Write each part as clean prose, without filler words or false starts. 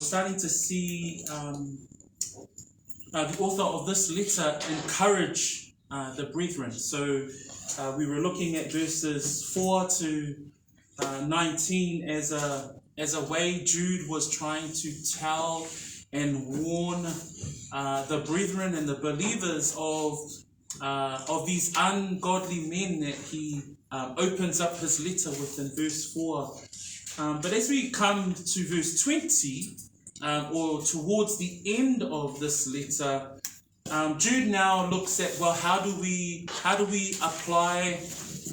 Starting to see um, uh, the author of this letter encourage uh, the brethren. So uh, we were looking at verses 4 to uh, 19 as a, as a way Jude was trying to tell and warn uh, the brethren and the believers of, uh, of these ungodly men that he um, opens up his letter with in verse 4. Um, but as we come to verse 20, um, or towards the end of this letter, um, Jude now looks at well, how do we how do we apply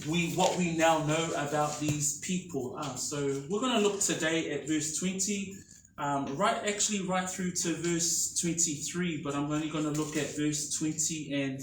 we what we now know about these people? Uh, so we're going to look today at verse 20, um, right actually right through to verse 23, but I'm only going to look at verse 20 and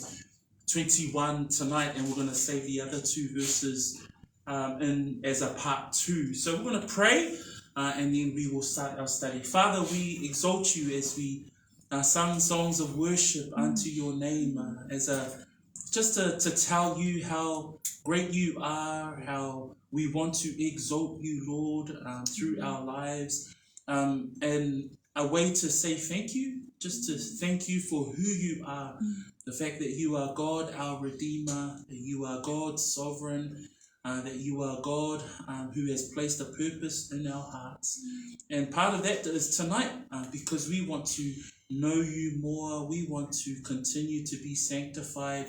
21 tonight, and we're going to save the other two verses um, in as a part two. So we're going to pray, uh, and then we will start our study. Father, we exalt you as we uh, sung songs of worship unto your name, uh, as a just to, to tell you how great you are, how we want to exalt you, Lord, um, through our lives, um, and a way to say thank you, just to thank you for who you are, the fact that you are God, our Redeemer, that you are God sovereign, uh, that you are God um, who has placed a purpose in our hearts. And part of that is tonight, uh, because we want to know you more, we want to continue to be sanctified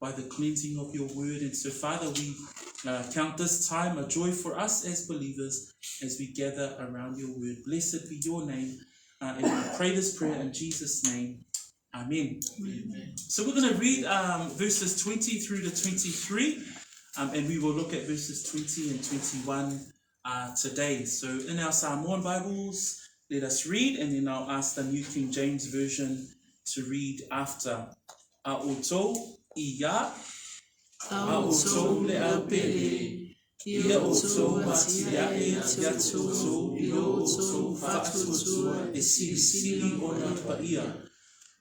by the cleansing of your word. And so, Father, we uh, count this time a joy for us as believers as we gather around your word. Blessed be your name. Uh, and we pray this prayer in Jesus' name. Amen. Amen. So we're going to read um, verses 20 through to 23, um, and we will look at verses 20 and 21 uh, today. So in our Samoan Bibles, let us read, and then I'll ask the New King James Version to read after. A outou ia, a outou le au pele, ia outou atiae ia te outou i lo outou faatuatua e silisili ona paia,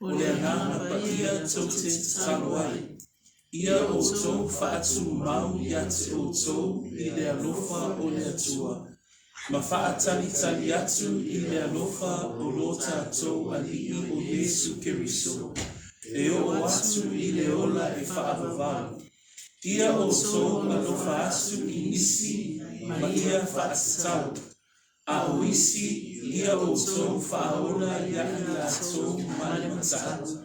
o le Agaga Paia tou te tatalo ai. Ia outou faatumau ia te outou i le alofa o le Atua, ma faatalitali atu i le alofa o lo tatou Alii o Iesu Keriso, e oo atu i le ola e faavavau. Ia outou alofa atu i nisi ma ia faatatau, a o isi ia outou faaola ia i latou ma le mataʻau.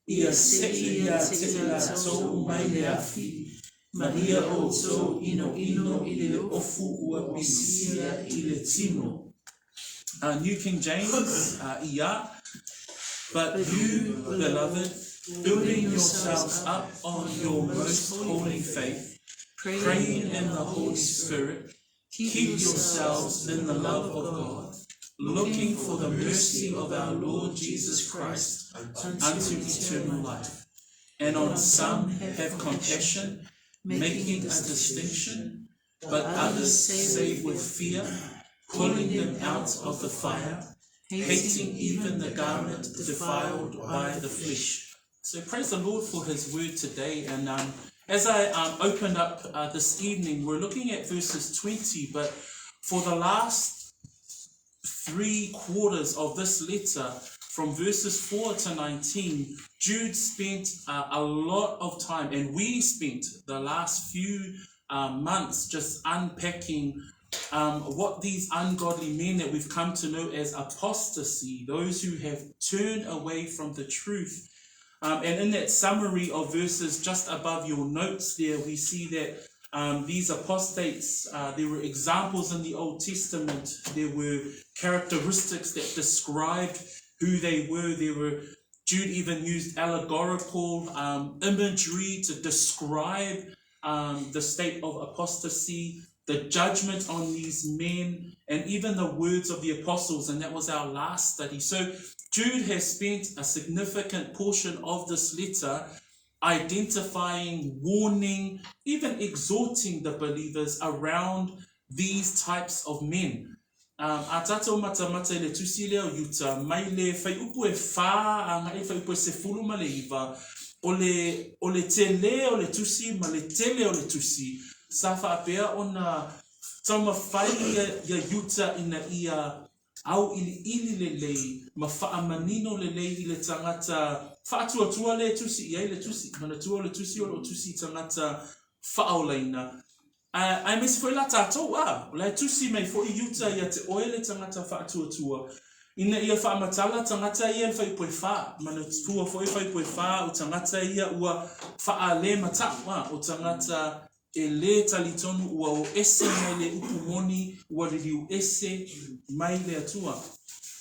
Ia seʻi ia te i latou mai le afi, ma ia outou inoino i le ofu ua pisia i le tino. Uh, New King James, uh, ia. But you, beloved, building yourselves up on your most holy faith, praying in the Holy Spirit, keep yourselves in the love of God, looking for the mercy of our Lord Jesus Christ unto eternal life. And on some have compassion, making a distinction, but others save with fear, pulling them out of the fire, hating even the garment defiled by the flesh. So praise the Lord for his word today. And um, as I um, opened up uh, this evening, we're looking at verses 20, but for the last three quarters of this letter, from verses 4 to 19, Jude spent uh, a lot of time, and we spent the last few uh, months just unpacking um, what these ungodly men that we've come to know as apostasy, those who have turned away from the truth. Um, and in that summary of verses just above your notes there, we see that um, these apostates, uh, there were examples in the Old Testament, there were characteristics that described who they were. There were Jude even used allegorical um, imagery to describe um, the state of apostasy, the judgment on these men, and even the words of the apostles. And that was our last study. So Jude has spent a significant portion of this letter identifying, warning, even exhorting the believers around these types of men. Um, a tātou matamata i le tusi lea o Iuta, mai le whaiupu e whā, a ngai whaiupu e sefulu ma le iva, o le, o le tele o le tusi ma le tele o le tusi, sa whaapea ona taumafai ia, ia Iuta ina ia Auiliili lelei ma faamanino lelei i le tagata faatuatua lea e tusi i ai le tusi. Manatua o le tusi o lo o tusi i tagata faaolaina, aemaise foi la tatou, a, o la e tusi mai foi Iuta ia te oe le tagata faatuatua, ina ia faamatala tagata ia i le fuaiupu e fa. Manatua foi fuaiupu e fa o tagata ia ua faalematau, a, o tagata e lē talitonu ua o ese mai le upu moni ua liliu ese mai le Atua.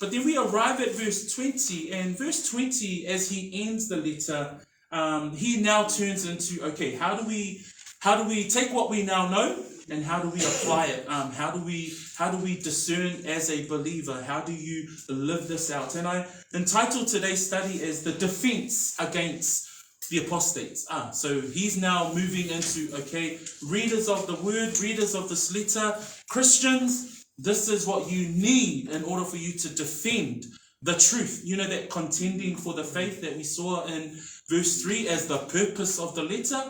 But then we arrive at verse 20, and verse 20, as he ends the letter, um, he now turns into, okay, how do we, how do we take what we now know and how do we apply it? Um, how do we how do we discern as a believer? How do you live this out? And I entitled today's study as the defense against the apostates. Ah, so he's now moving into, okay, readers of the word, readers of this letter, Christians, this is what you need in order for you to defend the truth. You know, that contending for the faith that we saw in verse 3 as the purpose of the letter.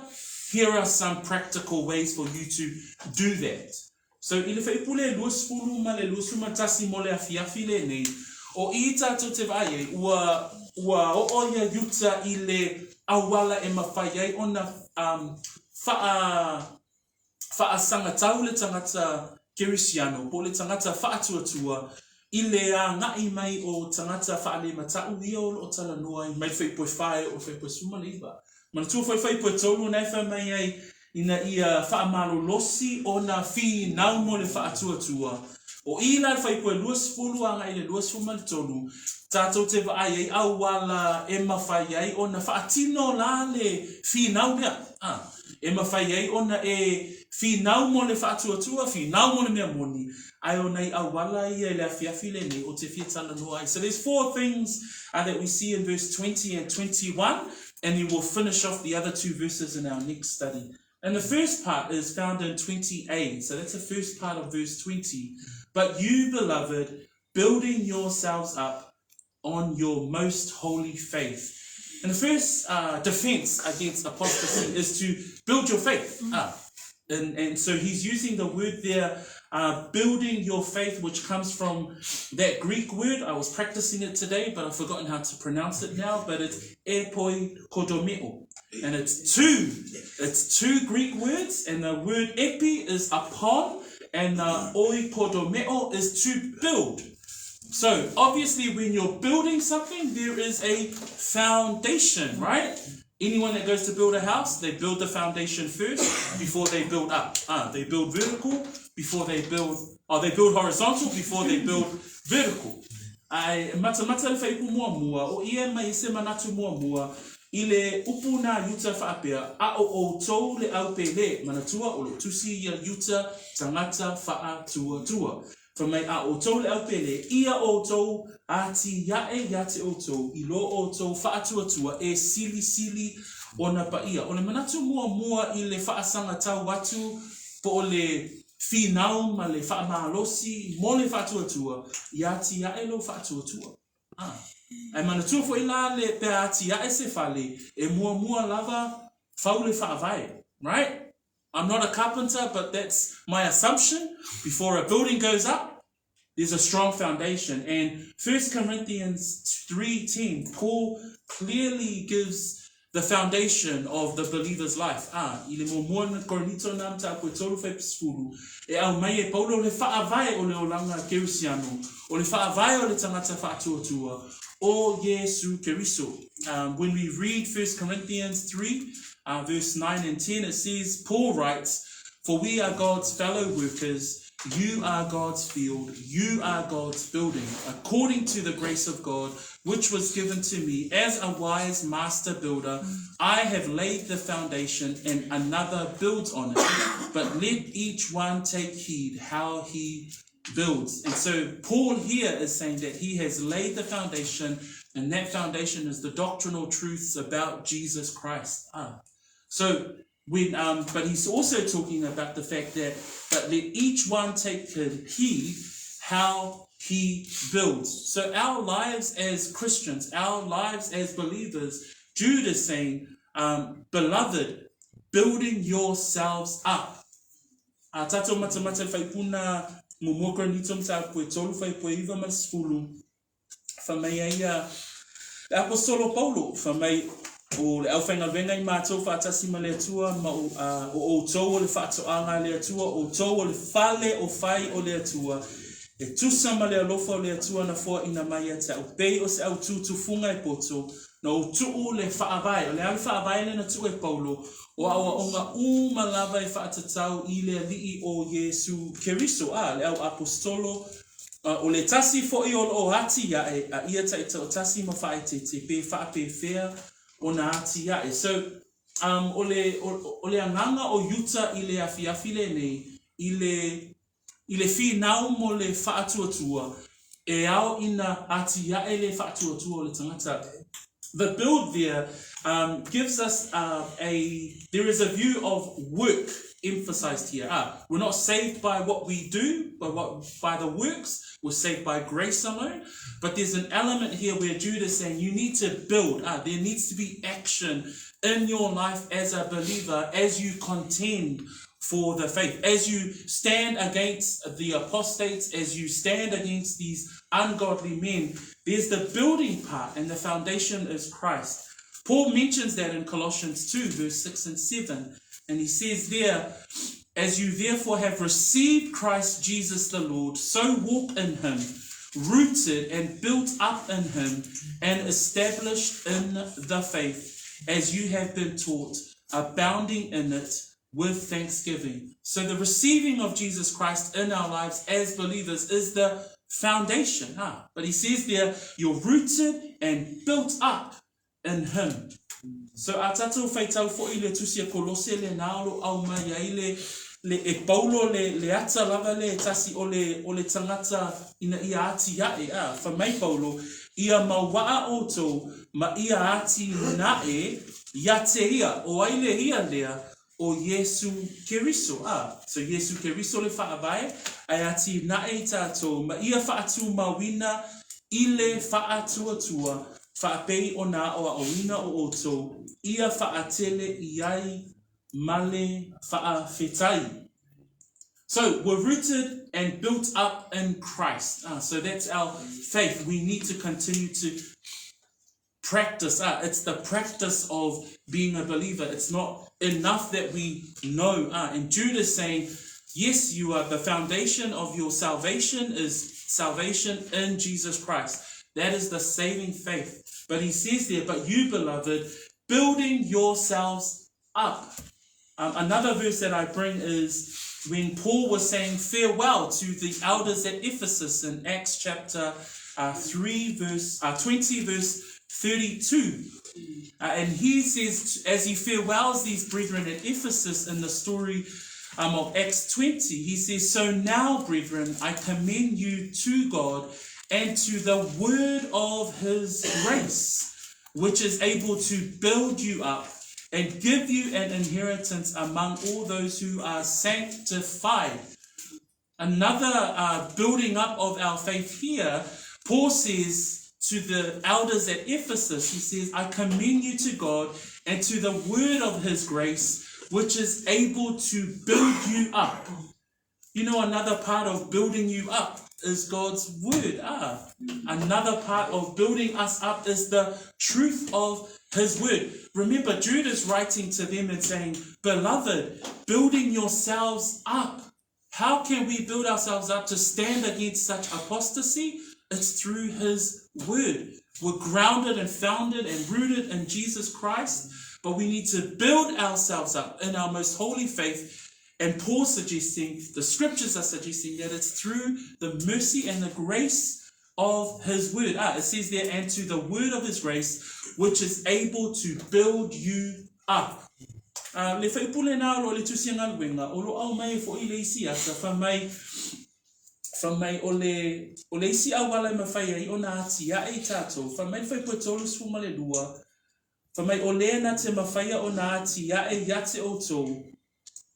Here are some practical ways for you to do that. So, i le fuaiupu le 20 ma le 21 mo le afiafi lenei, o i tātou te vaai ai, ua, ua oo ia Iuta i le auala e mawhai ai ona um, whaa, whaasangatau le tangata Kerisiano, po o le tangata whaatuatua, i le agaʻi mai o tagata faalematau ia o loo talanoa ai mai le fuaiupu e fa e oo i le fuaiupu e 19. Manatua foi fuaiupu e tolu na e fai mai ai ina ia faamalolosi ona finau mo le faatuatua. O i la le fuaiupu e 20 agaʻi i le 23, tatou te vaai ai auala e mafai ai ona faatino la le finau lea. A, e mafai ai ona e finau mo le faatuatua, finau mo le mea moni, Ae o nai auala ia i le afiafi lenei o te fia talanoa ai. So there's four things uh, that we see in verse 20 and 21, and then we'll finish off the other two verses in our next study. And the first part is found in 20a. So that's the first part of verse 20. But you, beloved, building yourselves up on your most holy faith. And the first uh, defense against apostasy is to build your faith mm. up. And, and so he's using the word there, uh, building your faith, which comes from that Greek word. I was practicing it today, but I've forgotten how to pronounce it now. But it's epoikodomeo. And it's two, it's two Greek words. And the word epi is upon, and the oikodomeo is to build. So obviously when you're building something, there is a foundation, right? Anyone that goes to build a house, they build the foundation first before they build up. Ah, they build vertical before they build, oh, they build horizontal before they build vertical. Ai, matamata le whaipu muamua, o ia mai se manatu muamua, i le upu nā Iuta whaapea, a o outou le au pele, manatua o lo tusi ia Iuta tangata whaatuatua. Fai mai a outou le au pele, ia outou atiae ia te outou i lo outou faatuatua e silisili ona paia. O le manatu muamua i le faasagatau atu po o le finau ma le faamalosi mo le faatuatua, ia atiae lou faatuatua. A. Ae manatua foi la le pe a atiae se fale, e muamua lava fau le faavae. Right? I'm not a carpenter, but that's my assumption. Before a building goes up, there's a strong foundation. And 1 Corinthians 3.10, Paul clearly gives the foundation of the believer's life. Ah, i le muamua na Korinito nā mataupu e tolu fuaiupusefulu, e au mai e Paulo le faavae o le olaga Kerisiano, o le faavae o le tagata faatuatua, o Iesu Keriso. Um, when we read 1 Corinthians 3, uh, verse 9 and 10, it says, Paul writes, For we are God's fellow workers, you are God's field, you are God's building, according to the grace of God, which was given to me as a wise master builder. I have laid the foundation, and another builds on it. But let each one take heed how he builds. And so Paul here is saying that he has laid the foundation, and that foundation is the doctrinal truths about Jesus Christ. Ah. So when, um, but he's also talking about the fact that, but let each one take heed how he builds. So our lives as Christians, our lives as believers, Jude is saying, um, beloved, building yourselves up. A tātou matamata whai puna Muamua Korinito mataupu e 3 fuaipue 9 ma le 10, fai mai ai ia le Aposetolo Paulo, fai mai, O le aufaigaluega i matou faatasi ma le Atua, ma o, o outou o le faatoaga a le Atua, o outou o le fale o fai o le Atua, e tusa ma le alofa o le Atua na foaina mai ia te au, pei o se aututufuga e poto, na ou tuu le faavae. O le a le faavae lea na tuu e Paulo? O aoaoga uma lava e faatatau i le Alii o Iesu Keriso, a, le au aposetolo, O le tasi foi o loo atiae a ia taitoatasi ma faaeteete pe faapefea ona atiae. So, um, o le, o, o le agaga o Iuta i le afiafi lenei, i le, i le finau mo le faatuatua, e ao ina atiae le faatuatua o le tagata. The build there um, gives us uh, a, there is a view of work emphasized here. Ah, we're not saved by what we do, but what, by the works. We're saved by grace alone. But there's an element here where Jude is saying you need to build. Ah, there needs to be action in your life as a believer as you contend for the faith. As you stand against the apostates, as you stand against these ungodly men, there's the building part, and the foundation is Christ. Paul mentions that in Colossians 2, verse 6 and 7. And he says there, As you therefore have received Christ Jesus the Lord, so walk in him, rooted and built up in him, and established in the faith, as you have been taught, abounding in it with thanksgiving. So the receiving of Jesus Christ in our lives as believers is the foundation. Huh? But he says there, you're rooted and built up in him. So a tatou faitau foi le tusi a Kolose le na o lo au mai ai le le e Paulo le le ata lava le tasi o le o le tangata ina ia atiae a fai mai Paulo ia mauaa outou ma ia atinae ia te ia o ai le ia lea o Iesu Keriso a so Iesu Keriso le faavae ae atinae i tatou ma ia faatumauina i le faatuatua faapei ona aoaoina o outou ia faatele i ai ma le faafetai. So we're rooted and built up in Christ. Ah, so that's our faith. We need to continue to practice. Ah, it's the practice of being a believer. It's not enough that we know. Ah, and Jude is saying, yes, you are the foundation of your salvation is salvation in Jesus Christ. That is the saving faith. But he says there, but you, beloved, building yourselves up. Um, another verse that I bring is when Paul was saying farewell to the elders at Ephesus in Acts chapter uh, 3, verse uh, 20, verse 32. Uh, and he says, as he farewells these brethren at Ephesus in the story um, of Acts 20, he says, So now, brethren, I commend you to God and to the word of his grace, which is able to build you up and give you an inheritance among all those who are sanctified. Another uh, building up of our faith here, Paul says to the elders at Ephesus, he says, I commend you to God and to the word of his grace, which is able to build you up. You know, another part of building you up is God's word. Ah, another part of building us up is the truth of his word. Remember, Jude is writing to them and saying, Beloved, building yourselves up. How can we build ourselves up to stand against such apostasy? It's through his word. We're grounded and founded and rooted in Jesus Christ, but we need to build ourselves up in our most holy faith. And Paul suggesting, the scriptures are suggesting that it's through the mercy and the grace of his word. Ah, it says there, and to the word of his grace, which is able to build you up. Uh, le whaipule nā o lo le tusi a galuega, o lo au mai e fo i le isi ata, fa mai, fa mai o le, o le isi auala e mafai ai ona atiae i tatou, fa mai le fuaipue 32, fa mai o le na te mafaia ona atiae ia te outou,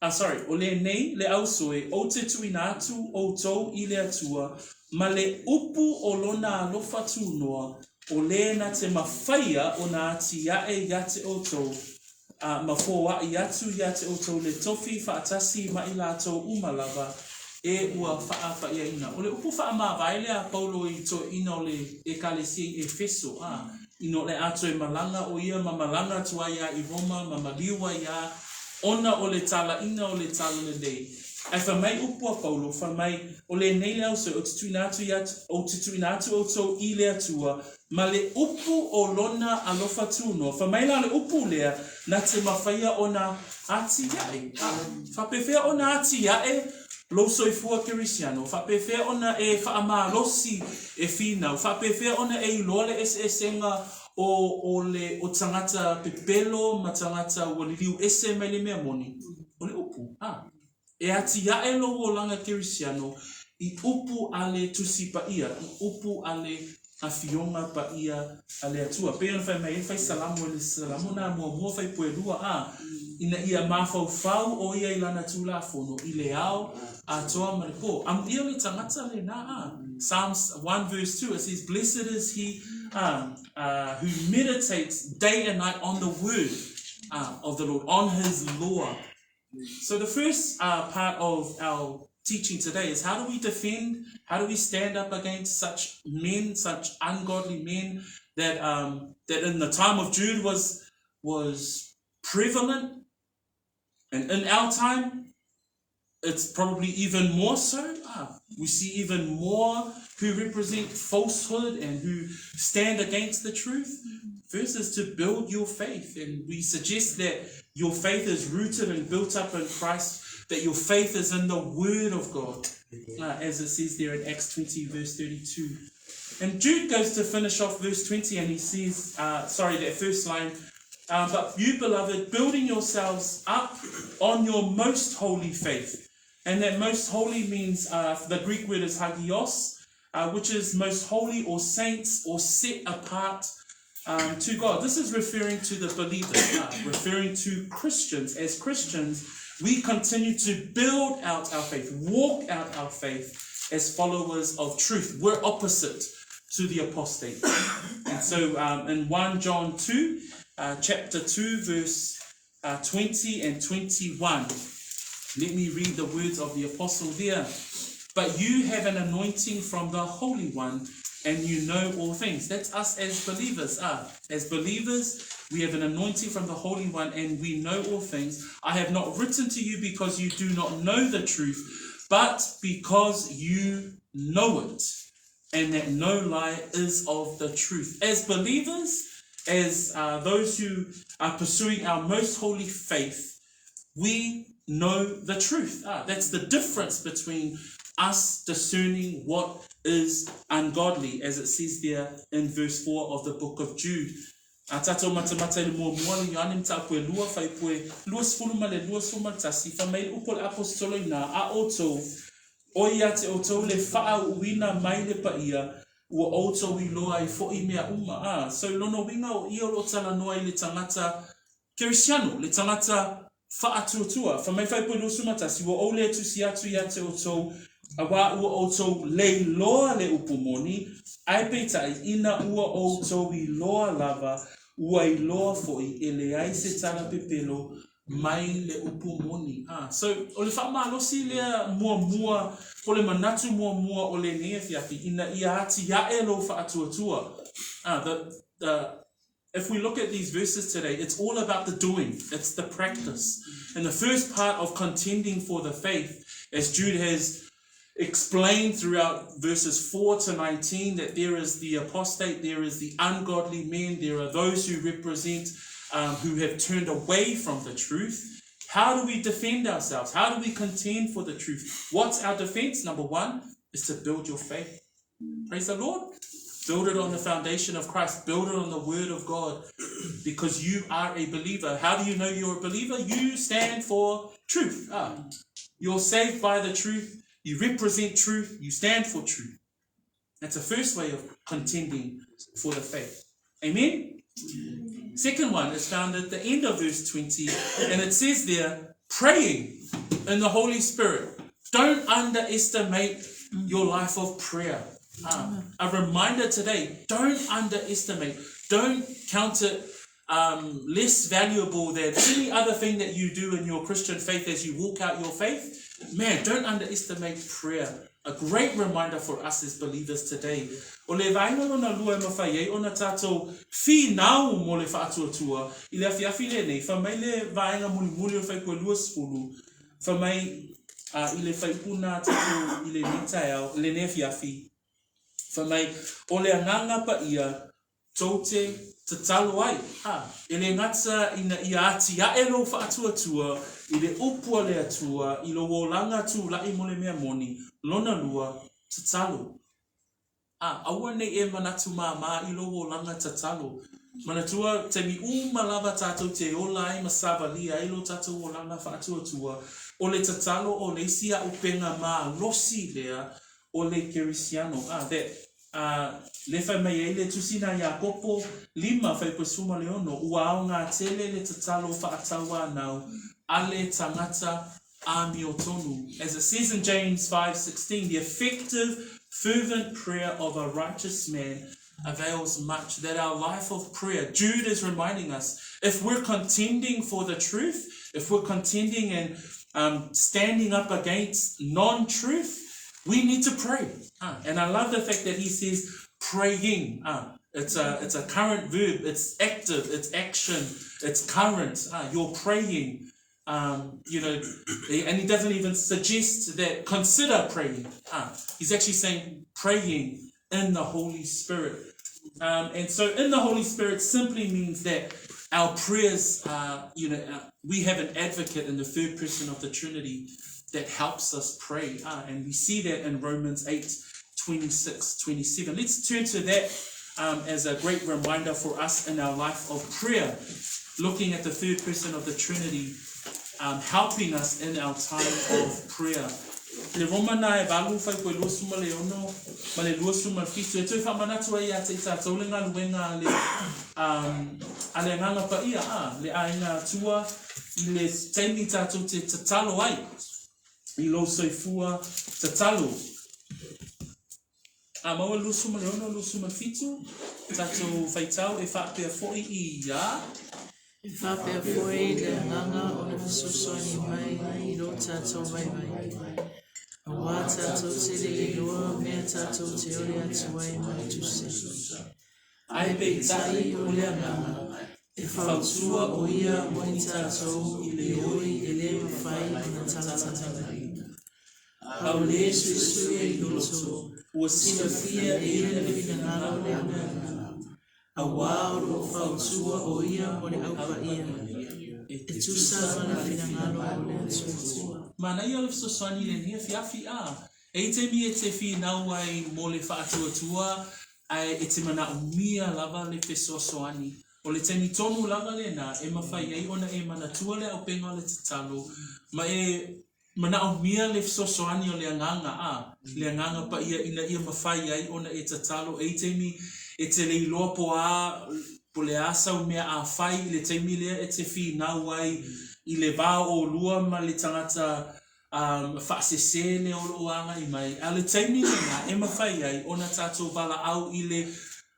ah sorry, o lenei le ausoe ou te tuuina atu outou i le Atua ma le upu o lona alofa tunoa, o le na te mafaia ona atiae ia te outou, a ma foai atu ia te outou le tofi faatasi ma i latou uma lava E ua faapaʻiaina. O le upu faamavae lea a Paulo i toeʻina o le Ekalesia i Efeso, a, ina o le a toe malaga ʻo ia ma malaga atu ai a i Roma ma maliu ai a, ona o le talaʻina o le Talalelei. Ae fai mai upu a Paulo, fai mai, O lenei le ausoi, ou te tuuina atu ia, ou te tuuina atu outou i le Atua, ma le upu o Lona alofa tunoa. Fai mai la o le upu lea, na te mafaia ona atiae. A, faapefea ona atiae lou soifua Kerisiano? Faapefea ona e faamalosi e finau? Faapefea ona e iloa le eseesega o, o le, o tagata pepelo ma tagata ua liliu ese mai le mea moni? O le upu, a. E atiae lou olaga Kerisiano i upu a le Tusi Paia, i upu a le Afioga Paia a le Atua. Pei ona fai mai ai le Fai Salamo i le Salamo na muamua Faipuelua a, ina ia mafaufau ʻo ia i lana Tulafono i le ao atoa ma le pō. Amuia le tagata lena a. Psalms 1 verse 2, it says, Blessed is he uh, who meditates day and night on the word uh, of the Lord, on his law. So the first uh, part of our teaching today is how do we defend, how do we stand up against such men, such ungodly men that, um, that in the time of Jude was, was prevalent. And in our time, it's probably even more so. Ah, we see even more who represent falsehood and who stand against the truth. First is to build your faith. And we suggest that your faith is rooted and built up in Christ, that your faith is in the Word of God, uh, as it says there in Acts 20, verse 32. And Jude goes to finish off verse 20 and he says, uh, sorry, that first line, uh, but you, beloved, building yourselves up on your most holy faith. And that most holy means, uh, the Greek word is hagios, uh, which is most holy or saints or set apart um, to God. This is referring to the believers, uh, referring to Christians. As Christians, we continue to build out our faith, walk out our faith as followers of truth. We're opposite to the apostate. And so um, in 1 John 2, uh, chapter 2, verse uh, 20 and 21, let me read the words of the apostle there. But you have an anointing from the Holy One, and you know all things. That's us as believers. Ah, as believers, we have an anointing from the Holy One, and we know all things. I have not written to you because you do not know the truth, but because you know it, and that no lie is of the truth. As believers, as uh, those who are pursuing our most holy faith, we know the truth. Ah, that's the difference between us discerning what is ungodly, as it says there in verse 4 of the book of Jude. A tātou matamata i le muamua le Ioane mataupu e lua, faipue 20 ma le 21, fai mai le upu a le Aposetolo inā, a outou, ʻo ia te outou le faauuina mai le paia, ua outou iloa ai foʻi mea uma. A, so lona uiga o ia o lo o talanoa i le tagata Kerisiano, le tagata faatuatua. Fai mai faipue 21, ua ou le tusi atu ia te outou, auā ua outou leiloa le upu moni, ae peitai, ina ua outou iloa lava, ua iloa foʻi e leai se tala pepelo mai le upu moni. A, so, o le faamalosi lea muamua, po o le manatu muamua o lenei afiafi, ina ia atiae lou faatuatua. A, the, the, if we look at these verses today, it's all about the doing, it's the practice. And the first part of contending for the faith, as Jude has explained throughout verses 4 to 19, that there is the apostate, there is the ungodly men, there are those who represent, um, who have turned away from the truth. How do we defend ourselves? How do we contend for the truth? What's our defense? Number one is to build your faith. Praise the Lord. Build it on the foundation of Christ. Build it on the Word of God because you are a believer. How do you know you're a believer? You stand for truth. Ah, you're saved by the truth. You represent truth. You stand for truth. That's the first way of contending for the faith. Amen? Second one is found at the end of verse 20, and it says there, praying in the Holy Spirit. Don't underestimate your life of prayer. Uh, a reminder today don't underestimate, don't count it um, less valuable than any other thing that you do in your Christian faith as you walk out your faith. Man, don't underestimate prayer. A great reminder for us as believers today. O le vaega lona lua e mafai ai ona tātou finau mo le faatuatua i le afiafi lenei, fai mai le vaega mulimuli o le Fuaiupu 20, fai mai i le fuaiupu na tātou i lenei taeao, lenei afiafi, fai mai, o le Agaga Paia tou te tatalo ai, ā, e le gata ina ia atiae lou faatuatua i le upu a le Atua i lou olaga tula'i mo le mea moni, lona lua, tatalo. Ā, aua nei e manatu māmā i lou olaga tatalo. Manatua, taimi uma lava tātou te ola ai ma savalia ai lo tātou olaga faatuatua, o le tatalo o le isi aʻupenga malosi lea o le Kerisiano, ā, that Ā, le fai mai ai le Tusi na Iakopo, lima, fuaiupu 16, Ua aoga tele le tatalo faatauanau a le tangata āmiotonu. As it says in James 5:16, the effective fervent prayer of a righteous man avails much, that our life of prayer, Jude is reminding us, if we're contending for the truth, if we're contending and um, standing up against non-truth, we need to pray. Ah, and I love the fact that he says praying. Ah, it's a, it's a current verb, it's active, it's action, it's current. Ah, you're praying. Um, you know, and he doesn't even suggest that consider praying. Ah, he's actually saying praying in the Holy Spirit. Um, and so in the Holy Spirit simply means that our prayers are, you know, uh, we have an advocate in the third person of the Trinity that helps us pray. Ah, and we see that in Romans 8, 26, 27. Let's turn to that um, as a great reminder for us in our life of prayer, looking at the third person of the Trinity um, helping us in our time of prayer. Le Roma na e valu fuaiupu e 26 ma le 27 e toe faamanatu ai ia te i tātou le galuega a le, um, a le Agaga Paia, ā, le Aiga Atua i le taimi tātou te tatalo ai i lou soifua tatalo. Ā, maua 26, 27, tātou faitau e faapea foi i a. E faapea foi le agaga o le fesoasoani mai i lo tātou vaivai, auā tātou te le iloa mea tātou te ore atu ai ma le tusa. Ae peitai o le agaga, e fautua o ia mo i tātou i le oi e le mafai ona talatalaina. A o le suesue i loto, ua silafia e ia le finagalo o le agaga, auā o lo o fautua o ia mo le Au Paia, e tusa ma le finagalo o le Atua. Manaia le fesoasoani i lenei afiafi, ā, e i taimi e te finau ai mo le faatuatua, ae e te manaomia lava le fesoasoani. O le taimi tonu lava lena e mafai ai ona e manatua le aupenga o le tatalo, ma e Manaomia le fesoasoani o le Agaga, ā, le Agaga Paia ina ia mafai ai ona e tatalo e i taimi e te le iloa po a, po le a sau mea a fai i le taimi lea e te finau ai i le va o olua ma le tagata, ā, faasese lea o lo o agai mai. A o le taimi lena e mafai ai ona tatou valaau i le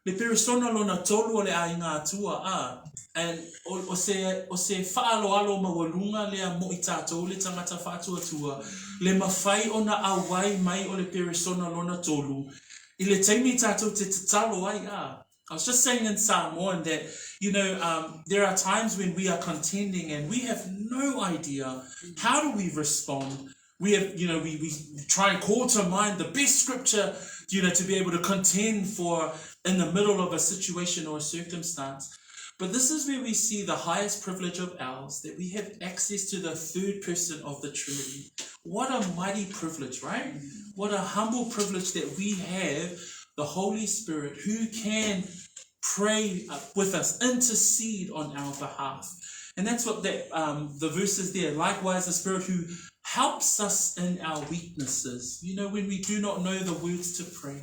Le peresona lona tolu o le aiga Atua, a, and, o, o se, o se faaaloalo maualuga lea mo i tatou le tagata faatuatua, le mafai ona auai mai o le peresona lona tolu, i le taimi tatou te tatalo ai, a. I was just saying in Samoan that, you know, um, there are times when we are contending and we have no idea how do we respond We have, you know, we, we try and call to mind the best scripture, you know, to be able to contend for in the middle of a situation or a circumstance. But this is where we see the highest privilege of ours, that we have access to the third person of the Trinity. What a mighty privilege, right? What a humble privilege that we have the Holy Spirit who can pray with us, intercede on our behalf. And that's what that, um, the verse is there. Likewise, the Spirit who helps us in our weaknesses. You know, when we do not know the words to pray,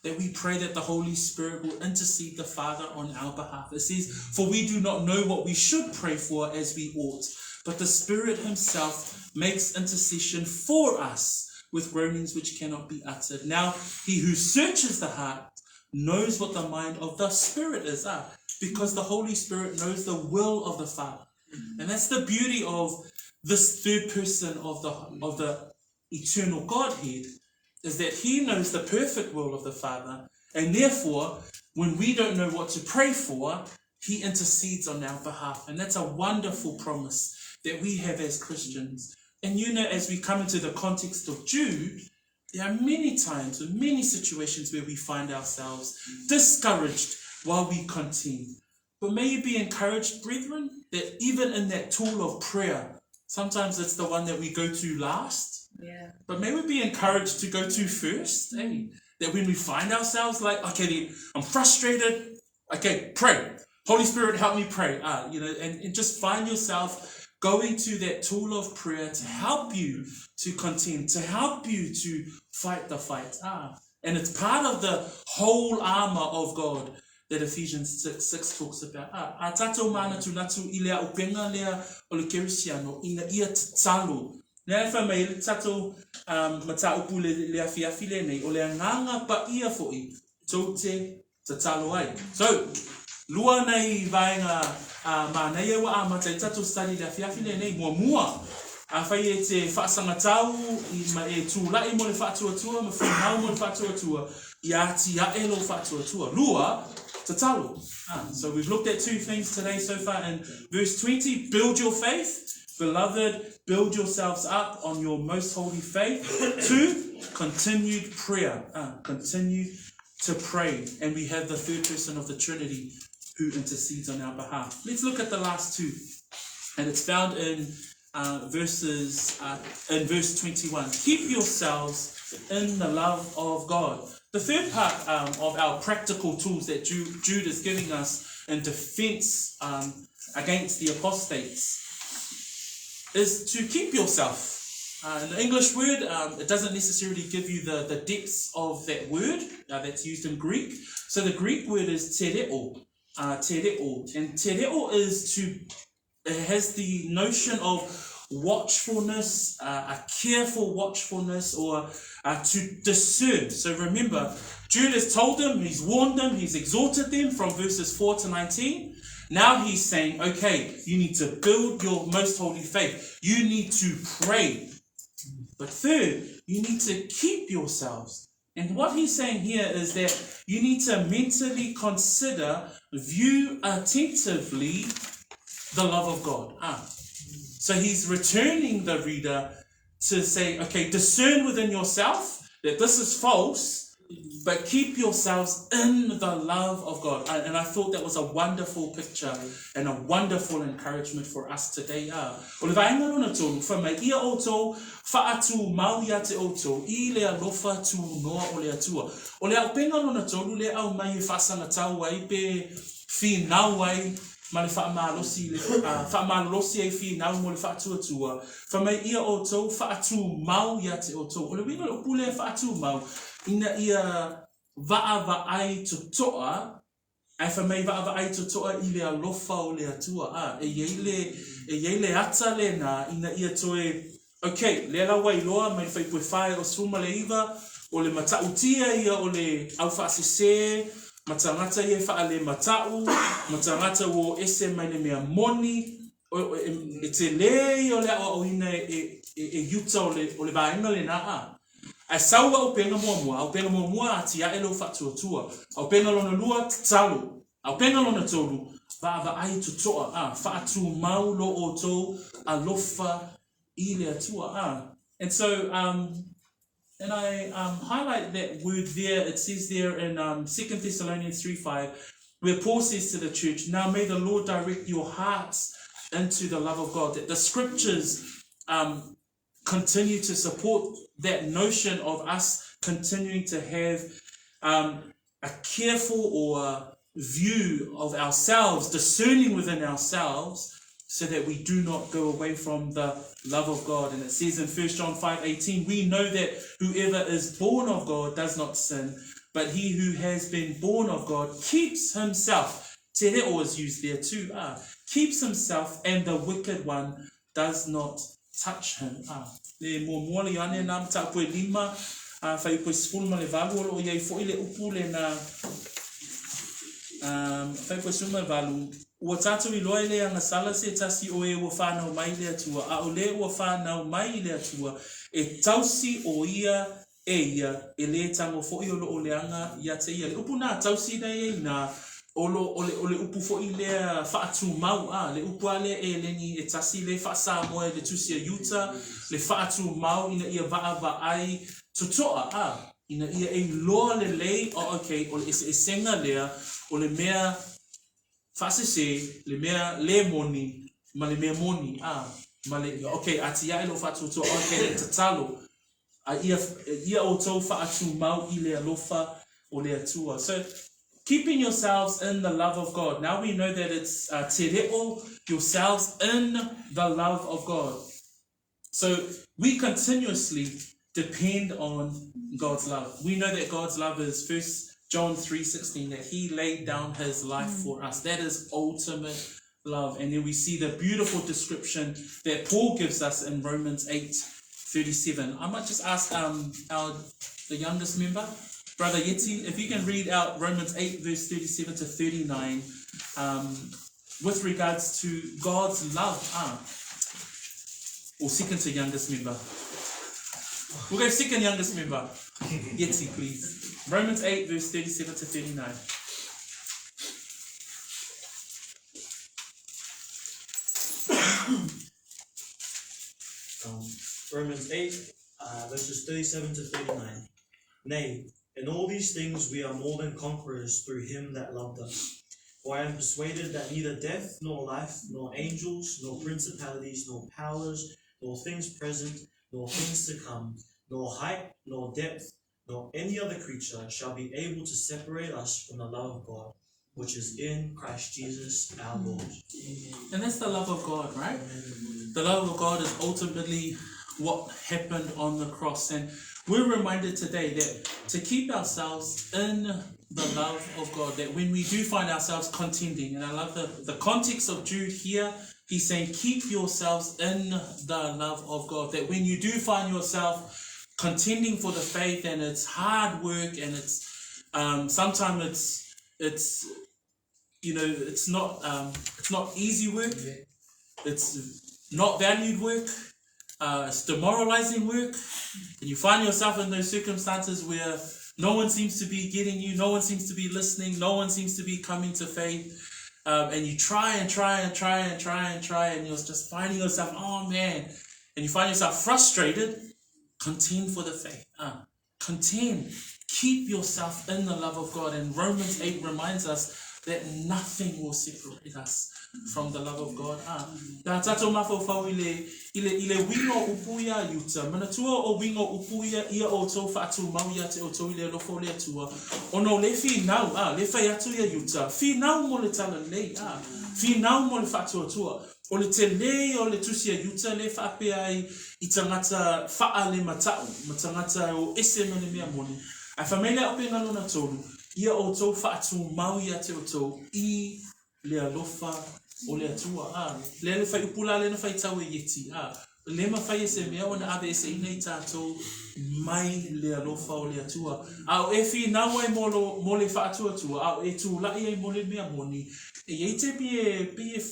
that we pray that the Holy Spirit will intercede the Father on our behalf. It says, For we do not know what we should pray for as we ought, but the Spirit Himself makes intercession for us with groanings which cannot be uttered. Now, he who searches the heart knows what the mind of the Spirit is, ah, because the Holy Spirit knows the will of the Father. And that's the beauty of this third person of the of the eternal Godhead is that he knows the perfect will of the Father, and therefore, when we don't know what to pray for, he intercedes on our behalf. And that's a wonderful promise that we have as Christians. And you know, as we come into the context of Jude, there are many times and many situations where we find ourselves discouraged while we contend. But may you be encouraged, brethren, that even in that tool of prayer, sometimes it's the one that we go to last. Yeah. But may we be encouraged to go to first, eh? That when we find ourselves like, okay, I'm frustrated, okay, pray. Holy Spirit, help me pray. You know, and, and just find yourself going to that tool of prayer to help you to contend, to help you to fight the fight. And it's part of the whole armor of God that Ephesians 6, 6 talks about. A tātou mānatunatu i lea upenga lea o le kerisiano ina ia tatalo. Lea e whai mai le tātou um, mataupu le, le awhiawhi le nei, o le anganga pa ia fo'i, tou te tatalo ai. So, lua nei vaenga uh, mānaia ua amata i tātou study le awhiawhi le nei, muamua, a whai e te whaasangatau i ma e tūla'i mo le whaatuatua, ma whinau mo le whaatuatua, i ati ae lo whaatuatua. Lua, tatalo. Ah, so we've looked at two things today so far. In verse 20, build your faith. Beloved, build yourselves up on your most holy faith. Two, continued prayer. Ah, continue to pray. And we have the third person of the Trinity who intercedes on our behalf. Let's look at the last two. And it's found in uh, verses uh, in verse 21. Keep yourselves in the love of God. The third part um, of our practical tools that Jude, Jude is giving us in defense um, against the apostates is to keep yourself. Uh, in the English word, um, it doesn't necessarily give you the, the depths of that word uh, that's used in Greek. So the Greek word is tereo, uh, tereo. And tereo is to, it has the notion of watchfulness, uh, a careful watchfulness, or uh, to discern. So remember, Jude has told them, he's warned them, he's exhorted them from verses 4 to 19. Now he's saying, okay, you need to build your most holy faith. You need to pray. But third, you need to keep yourselves. And what he's saying here is that you need to mentally consider, view attentively the love of God. Ah. So he's returning the reader to say, okay, discern within yourself that this is false, but keep yourselves in the love of God. And I thought that was a wonderful picture and a wonderful encouragement for us today. Ah. O le vaenga lona tolu, wha mai ia outou, whaatu mau ia te outou, i le alofa tu noa o le atua. O le aupenga lona tolu, le au mai e whaasanga tau ai pe whinau ai, ma le whaamalosi, le uh, whaamalolosi ai whinau mo le whaatuatua. Wha mai ia outou, whaatu mau ia te outou. O le winga o pule whaatu mau, ina ia vaavaai totoa, ae fai mai vaavaai totoa i le alofa o le Atua, a, e iai le, e iai le ata lena ina ia toe, okay, lea la ua iloa mai le fuaipue 49, o le matautia ia o le aufaasese, ma tagata ia e faalematau, ma tagata ua o ese mai le mea moni, o, o, e, e tele ia o le aoaoina e, e, e, e uta o le, o le vaega lena, a. Ae sau aupenga muamua, aupenga muamua atiae lou faatuatua, aupenga lona lua tatalo, aupenga lona tolu vaavaai totoa, a, faatumau lo outou alofa i le Atua, a. And so, um, and I um, highlight that word there, it says there in um, 2 Thessalonians 3 5, where Paul says to the church, Now may the Lord direct your hearts into the love of God. That the scriptures um, continue to support that notion of us continuing to have um, a careful or view of ourselves, discerning within ourselves, so that we do not go away from the love of God. And it says in 1 John 5:18, we know that whoever is born of God does not sin, but he who has been born of God keeps himself. Te reo is used there too. Ah, keeps himself, and the wicked one does not touch him. Ah, le muamua le Ioane nā mataupu e lima, a whaiupu e sefulu ma le valu, o loo iai fo'i le upu lena, um, whaiupu e sefulu ma le valu, Ua tātou iloa e le agasala se tasi o e ua whānau mai i le Atua, a o le ua whānau mai i le Atua, e tausi o ia e ia, e lē tago foʻi o loo leaga ia te ia. Le upu nā tausi nei e inā, o lo, o le, o le upu foʻi lea faatumau, a, le upu a lea Eleni e tasi le faa-Samoa i le tusi a Iuta, le faatumau ina ia vaavaai totoa, a, ina ia e iloa lelei, oh, okay, o le eseesega lea, o le mea faasese, le mea lē moni, ma le mea moni, a, ma le, okay, atiae lou faatuatua, okay, le tatalo, a ia, ia outou faatumau i le alofa o le Atua. So, keeping yourselves in the love of God. Now we know that it's uh, te reo yourselves in the love of God. So we continuously depend on God's love. We know that God's love is First John 3:16 that he laid down his life for us. That is ultimate love. And then we see the beautiful description that Paul gives us in Romans 8:37. I might just ask um, our the youngest member, Brother Yeti, if you can read out Romans 8 verse 37 to 39 um, with regards to God's love. Ah, or second to youngest member. We'll go second youngest member. Yeti, please. Romans 8, verse 37 to 39. Um, Romans 8, uh, verses 37 to 39. Nay, in all these things we are more than conquerors through him that loved us. For I am persuaded that neither death, nor life, nor angels, nor principalities, nor powers, nor things present, nor things to come, nor height, nor depth, nor any other creature shall be able to separate us from the love of God, which is in Christ Jesus our Lord. And that's the love of God, right? The love of God is ultimately what happened on the cross. And we're reminded today that to keep ourselves in the love of God, that when we do find ourselves contending, and I love the, the context of Jude here, he's saying, keep yourselves in the love of God. That when you do find yourself contending for the faith and it's hard work and it's um, sometimes it's it's you know it's not um, it's not easy work it's not valued work uh, it's demoralizing work and you find yourself in those circumstances where no one seems to be getting you no one seems to be listening no one seems to be coming to faith um, and you try and try and try and try and try and you're just finding yourself oh man and you find yourself frustrated contend for the faith uh, contend keep yourself in the love of God and Romans 8 reminds us that nothing will separate us from the love of God. Ah, nā tātou mafaufau i le, i le, i le wingo upu ia Iuta. Manatua o wingo upu ia ia o tou whaatumau ia te o tou i le alofa o le Atua. Ona o le whinau, ah, le whai atu ia Iuta. Whinau mo le tala lei, ah. Whinau mo le whaatuatua. O le telē o le tusi a Iuta le whaapea ai i tangata whaa le matau, ma tangata o ese ma le mea moni. Ae fai mai le aupenga lona tolu, ia outou faatumau ia te outou i le alofa o le Atua. A, lea le faaiupu la lea na faitau e Ieti, a, le mafai e se mea ona aveeseina i tatou mai le alofa o le Atua. A o e finau ai mo, lo, mo le faatuatua, a o e tulai ai mo le mea moni, e iai taimi e pei e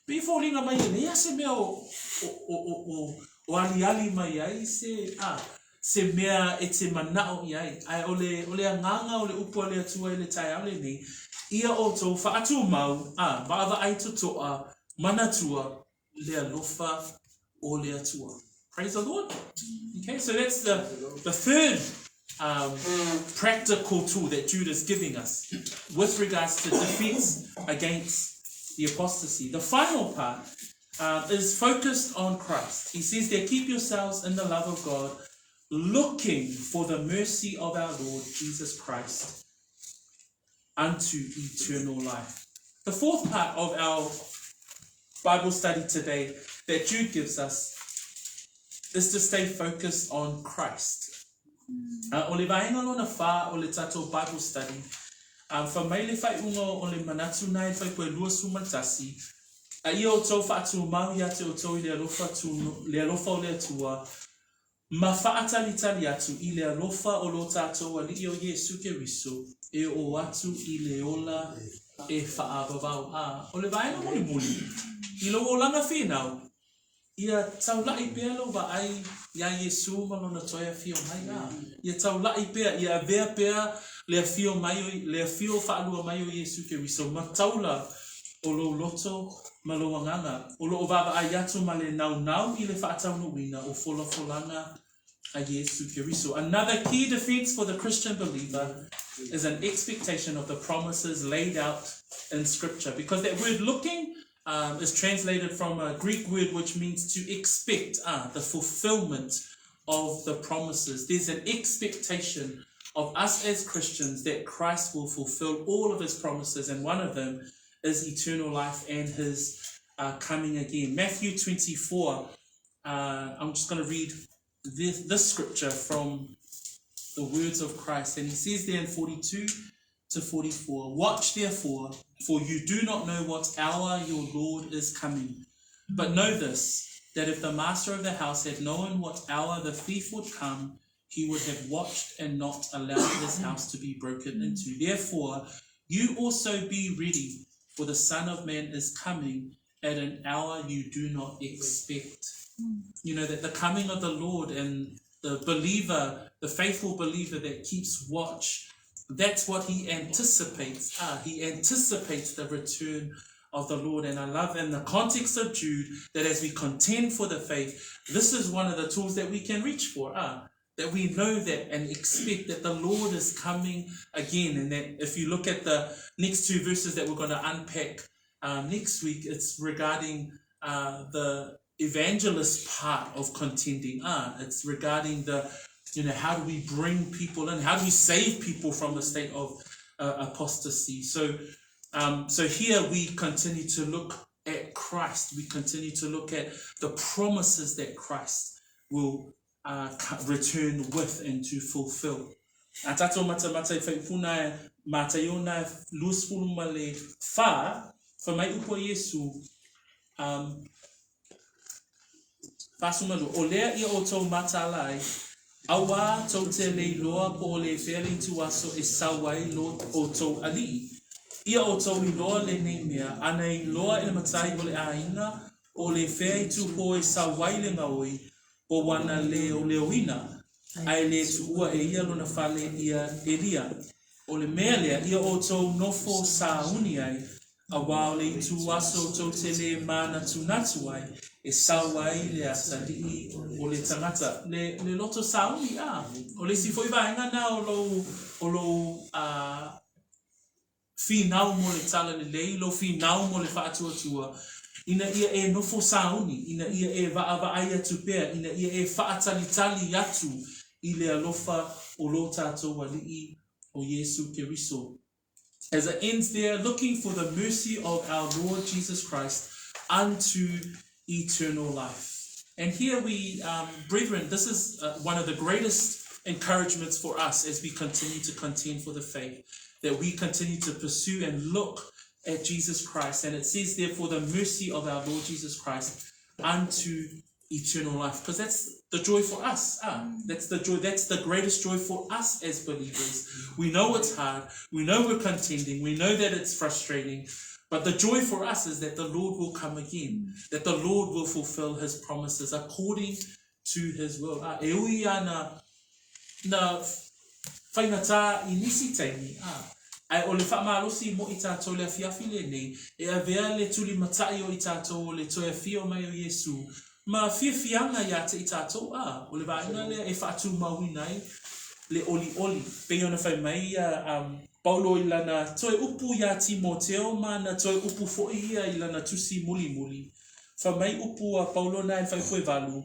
Pei e foliga mai e leai se mea o, o, o, o, o, o aliali mai ai se, a, se mea e te manao i ai. Ae o le, o le agaga o le upu a le Atua i le taeao lenei, ia outou faatumau, a, vaavaai totoa, manatua le alofa o le Atua. Praise the Lord. Okay, so that's the, the third um, practical tool that Jude is giving us with regards to defense against the apostasy. The final part uh, is focused on Christ. He says there, keep yourselves in the love of God, looking for the mercy of our Lord Jesus Christ unto eternal life. The fourth part of our Bible study today that Jude gives us is to stay focused on Christ. Uh, o le vaenga lona whā o le tātou Bible study, um, wha mai le whaiunga o le manatu nai whai koe lua suma tasi, a ia o tau whaatu mau ia te o tau i le alofa, tu, le alofa o le atua, Ma faatalitali atu i le alofa o lo tatou Alii o Iesu Keriso e oo atu i le ola e fa'avavao. A o le vaega mulimuli, i lou olaga finau, ia taula'i pea lou vaai iā Iesu ma Lona toe afio mai. A ia taula'i pea, ia avea pea le afio mai o, le afio fa'alua mai o Iesu Keriso ma taula o lou loto ma lou agaga, o lo'o vaavaai atu ma le naunau i le fa'ataunu'uina o folafolaga a Iesu Keriso. Another key defense for the Christian believer is an expectation of the promises laid out in Scripture. Because that word looking is translated from a Greek word which means to expect the fulfillment of the promises. There's an expectation of us as Christians that Christ will fulfill all of his promises, and one of them is eternal life and his coming again. Matthew 24, I'm just going to read this scripture from the words of Christ. And he says there in 42 to 44 Watch therefore, for you do not know what hour your Lord is coming. But know this, that if the master of the house had known what hour the thief would come, he would have watched and not allowed his house to be broken into. Therefore, you also be ready, for the Son of Man is coming at an hour you do not expect. You know, that the coming of the Lord and the believer, the faithful believer that keeps watch, that's what he anticipates. He anticipates the return of the Lord. And I love in the context of Jude that as we contend for the faith, this is one of the tools that we can reach for. That we know that and expect that the Lord is coming again. And that if you look at the next two verses that we're going to unpack next week, it's regarding the evangelist part of contending. It's regarding the, you know, how do we bring people in? How do we save people from the state of apostasy? So here we continue to look at Christ. We continue to look at the promises that Christ will return with and to fulfill. A tātou matamata i whaipuna e mātaiona e 24 ma le whā, whamai upo Iesu, whāsumalu, o lea ia o tō matālai, auā tō te lei loa po o le whea le tuaso e sau ai lo o tō ali'i. Ia o tō i loa le nei mea, ana i loa e le matai o le āinga, o le whea i tūpo e sau ai le ngaoi, po wana le o leoina, ae le tuua e ia lona fale ia Elia. O le mea lea, ia o tou nofo sauni ai, auā o le itu aso tou te lē mānatunatu ai, e sau ai le atalii o le tagata. Le, le loto sauni, a, o le isi foi vaega na o lou, o lou, a, finau mo le talalelei, lou finau mo le faatuatua, ina ia e nofo sauni, ina ia e vaavaai atu pea, ina ia e faatalitali atu i le alofa o lo tātou Alii o Iesu Keriso. As it ends there, looking for the mercy of our Lord Jesus Christ unto eternal life. And here we, brethren, this is one of the greatest encouragements for us as we continue to contend for the faith, that we continue to pursue and look at Jesus Christ. And it says, therefore, the mercy of our Lord Jesus Christ unto eternal life. Because that's the joy for us. That's the joy. That's the greatest joy for us as believers. We know it's hard. We know we're contending. We know that it's frustrating. But the joy for us is that the Lord will come again, that the Lord will fulfill his promises according to his will. E ui ana na faigata i nisi taimi, ae o le faamalosi mo i tātou le afiafi lenei, e avea le tulimata'i o i tātou o le toe afio mai o Iesu, ma fiafiaga iā te i tātou, ā, o le vaega lea e faatumauina ai le olioli. Pei ona fai mai ia Paulo i lana toe upu iā Timoteo ma ana toe upu fo'i ia i lana tusi mulimuli. Fai mai upu a Paulo na e le faaipoevalu,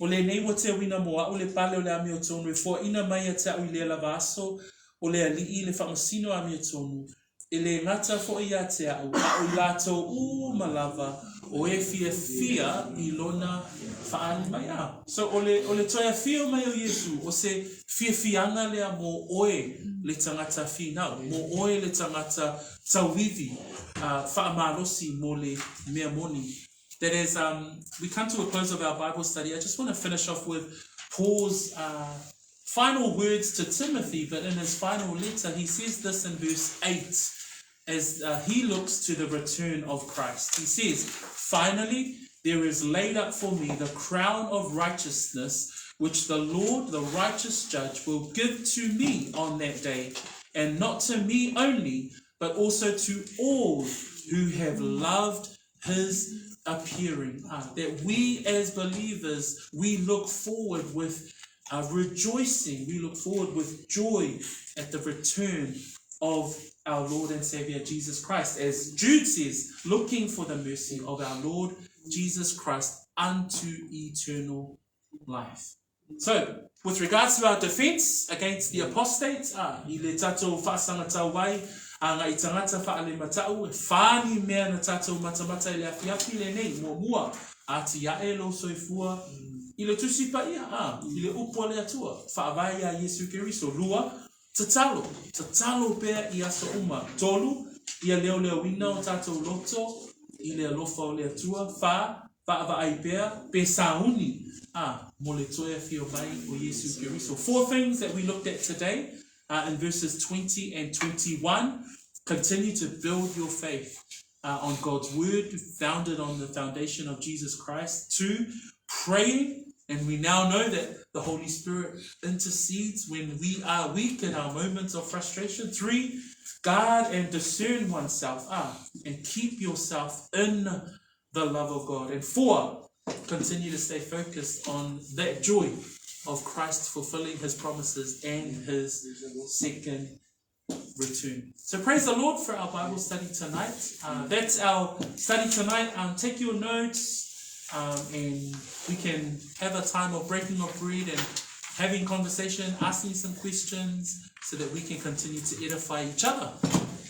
O lenei ua teuina mo a'u le pale o le amiotonu e foaina mai ia te a'u i lea lava aso o le Alii le faamasino amiotonu, e lē gata foʻi ia te a'u, a o i latou uma lava o e fiafia i lona faaali mai. A So o le, o le toe afio mai o Iesu, o se fiafiaga lea mo oe le tagata finau, mo oe le tagata tauivi, faamalosi mo le mea moni. That as we come to a close of our Bible study, I just want to finish off with Paul's final words to Timothy, but in his final letter, he says this in verse 8. as he looks to the return of Christ. He says, Finally, there is laid up for me the crown of righteousness, which the Lord, the righteous judge, will give to me on that day, and not to me only, but also to all who have loved his appearing. That we as believers, we look forward with rejoicing, we look forward with joy at the return of our Lord and Savior Jesus Christ. As Jude says, looking for the mercy of our Lord Jesus Christ unto eternal life. So, with regards to our defense against the apostates, i le tātou whaasanga tau ai, a ngā i tangata whaale matau, e whāni mea na tātou matamata i le awhiawhi le nei, mua mua, a ti ae lo soifua, i le tusi paia, i le upu a le Atua, whaavai a Yesu Keriso, lua, tatalo, tatalo pea i aso uma, tolu, ia leo leo ina o tātou loto, i le alofa o le Atua, whā, whaavaai pea, pe sauni, mo le toe whio mai o Yesu Keriso. Four things that we looked at today in verses 20 and 21. Continue to build your faith on God's word, founded on the foundation of Jesus Christ. Two, praying. And we now know that the Holy Spirit intercedes when we are weak in our moments of frustration. Three, guard and discern oneself and keep yourself in the love of God. And four, continue to stay focused on that joy of Christ fulfilling his promises and his second return. So praise the Lord for our Bible study tonight. That's our study tonight. Take your notes and we can have a time of breaking of bread and having conversation, asking some questions so that we can continue to edify each other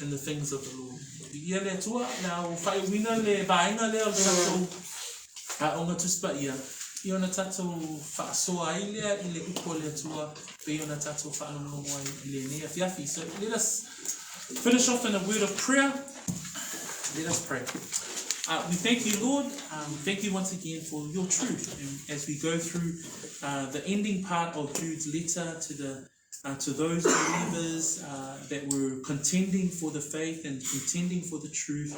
in the things of the Lord. Ia le Atua, le au whaiwina le vaenga lea o le tātou a onga tuspa ia, i ona tātou whaasoa ai lea i le upu o le Atua, pe i ona tātou whaalongolongo ai i le nei awhiawhi. So let us finish off in a word of prayer. Let us pray. We thank you, Lord. Thank you once again for your truth. And as we go through the ending part of Jude's letter to the to those believers that were contending for the faith and contending for the truth,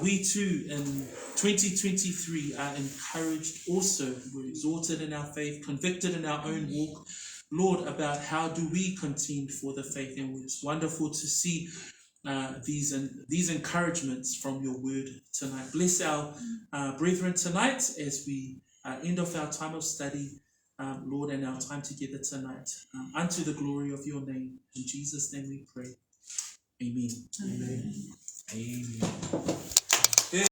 we too in 2023 are encouraged also. We're exhorted in our faith, convicted in our own walk, Lord, about how do we contend for the faith. And it's wonderful to see these encouragements from your word tonight. Bless our brethren tonight as we end off our time of study, Lord, and our time together tonight, unto the glory of your name. In Jesus' name we pray. Amen. Amen. Amen.